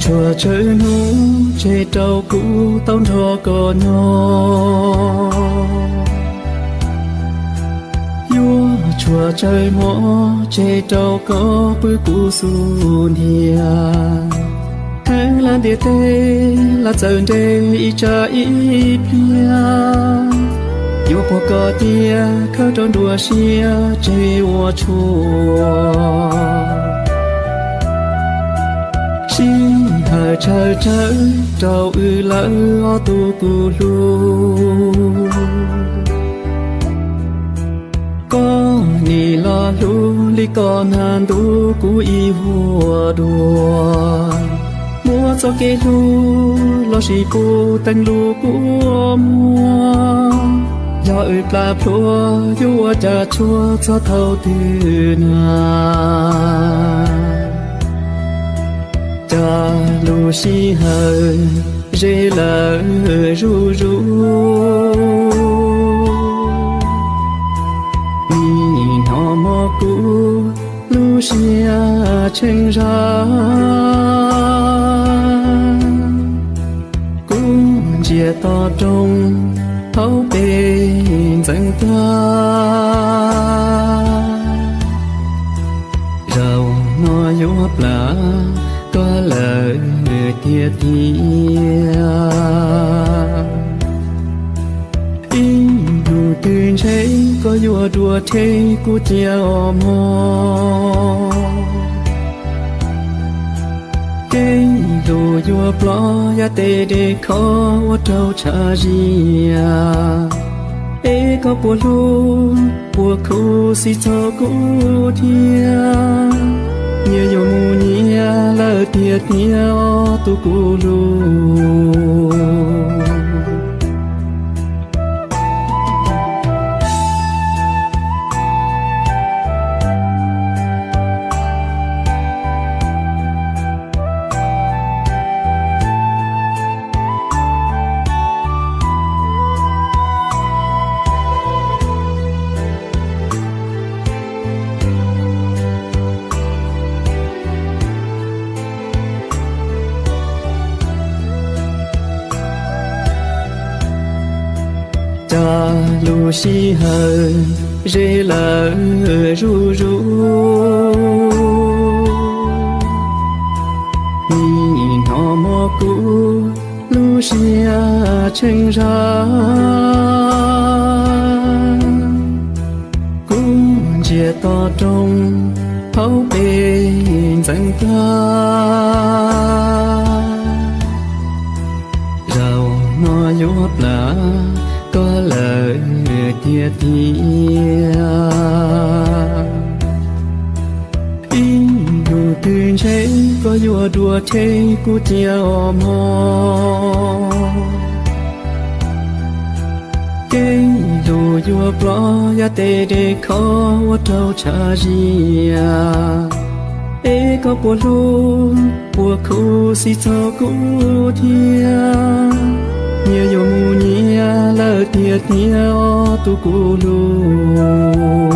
Tshuav tsawg hnub tseg rau kuv tau nrog koj nyob, yuav tshuav tsawg hmo tseg rau koj pw kuv xub ntiag. Heev lam ntiaj teb lam txawm nres ib tsam ib pliag, yuav puag koj tiag khawb rau nruab siab tseg ua tshua. Sij hawm tsawg tsawg rau wb lawm ob tug kuv hlub, koj nim los hlub li koj nag ntuj kuv ib huab dua. Muab txoj kev hlub los sis kuv teej lus kua muag, yog wb plam plhuav yuav ua cas tshuav txog thaum twg na. Cas lub sij hawm ze lawm zuj zus, nim no hmo kuv lub siab tsheej zag. Kuv ntsia toj roob hauv pes ntxeev tag, zaum no yuav plam tuag lawm tiag tiag. Ib hnub twg ntshe koj yuav dua rhe kuv cia os mog. Kev lus yuav ploj yav tej dej kho ua rau tshav zias. Es koj puas hlub puas khuv xim txog kuv thiab? Nyias yuav mus nyias lawm tiag tiag os tus kuv hlub. Cas lub sij hawm ze lawm zuj zus, nim no hmo kuv lub siab tsheej zag. Kuv ntsia toj roob hauv pes ntxeev tag, zaum no yuav plam tuag lawm tiag tiag. Ib hnub twg ntshe koj yuav dua rhe kuv cia os mog. Kev lus yuav ploj yav tej dej kho ua rau tshav zias. Es koj puas hlub puas khuv xim txog kuv thiab? Nyias yuav mus nyias lawm tiag tiag os tus kuv hlub.